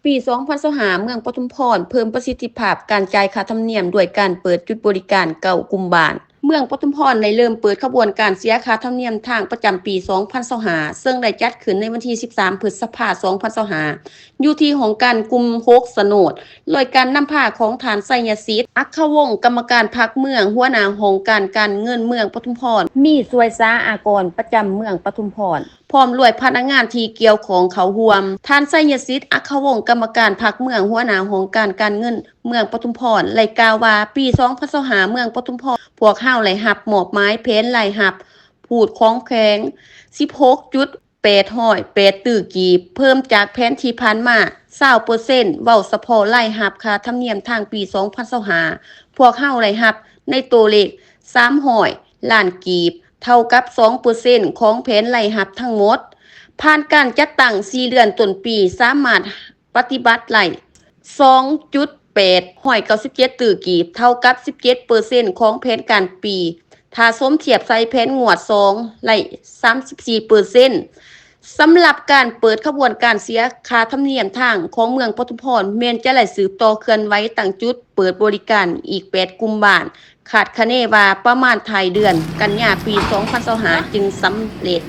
ປີສອງພັນຊາວຫ້າ ເມືອງປະທຸມພອນເພີ່ມປະສິດທິພາບການຈ່າຍຄ່າທຳນຽມ ດ້ວຍການເປີດຈຸດບໍລິການເກົ້າກຸ່ມບ້ານ. ເມືອງປະທຸມພອນໄດ້ເລີ່ມເປີດຂະບວນການເສຍຄ່າທຳນຽມທາງປະຈຳປີສອງພັນຊາວຫ້າ ເຊິ່ງໄດ້ຈັດຂຶ້ນໃນວັນທີສິບສາມ ພຶດສະພາ ສອງພັນຊາວຫ້າ ຢູ່ທີ່ຫ້ອງການກຸ່ມຫົກ ສະໂນດ ໂດຍການນຳພາຂອງທ່ານ ໄຊຍະສິດ ອັກຂະວົງ ກຳມະການພັກເມືອງ, ຫົວໜ້າຫ້ອງການການເງິນເມືອງປະທຸມພອນ, ມີສວຍສາອາກອນປະຈຳເມືອງປະທຸມພອນ ພ້ອມດ້ວຍພະນັກງານທີ່ກ່ຽວຂ້ອງເຂົ້າຮ່ວມ. ທ່ານ ໄຊຍະສິດ ອັກຂະວົງ ກຳມະການພັກເມືອງ, ຫົວໜ້າຫ້ອງການການເງິນເມືອງປະທຸມພອນ ໄດ້ກ່າວວ່າ ປີສອງພັນຊາວຫ້າ ເມືອງປະທຸມພອນ ພວກເຮົາໄດ້ຮັບມອບໝາຍແຜນລາຍຮັບ ພູດຂອງແຂວງ ສິບຫົກຈຸດແປດຮ້ອຍແປດຕື້ກີບ, ເພີ່ມຈາກແຜນທີ່ຜ່ານມາ ຊາວເປີເຊັນ ເວົ້າສະເພາະລາຍຮັບຄ່າທຳນຽມທາງປີສອງພັນຊາວຫ້າ ພວກເຮົາໄດ້ຮັບໃນໂຕເລກສາມຮ້ອຍລ້ານກີບ, ເທົ່າກັບສອງເປີເຊັນຂອງແຜນລາຍຮັບທັງໝົດ. ຜ່ານການຈັດຕັ້ງສີ່ເດືອນຕົ້ນປີ ສາມາດປະຕິບັດໄດ້ສອງຈຸດແປດຮ້ອຍເກົ້າສິບເຈັດຕື້ກີບ, ເທົ່າກັບສິບເຈັດເປີເຊັນຂອງແຜນການປີ, ຖ້າສົມທຽບໃສ່ແຜນງວດສອງ ໄດ້ສາມສິບສີ່ເປີເຊັນ. ສຳລັບການເປີດຂະບວນການເສຍຄ່າທຳນຽມທາງຂອງເມືອງປະທຸມພອນ ແມ່ນຈະໄດ້ສືບຕໍ່ເຄື່ອນໄຫວຕັ້ງຈຸດເປີດບໍລິການອີກແປດກຸ່ມບ້ານ, ຄາດຄະເນວ່າປະມານທ້າຍເດືອນກັນຍາປີສອງພັນຊາວຫ້າ ຈຶ່ງສຳເລັດ.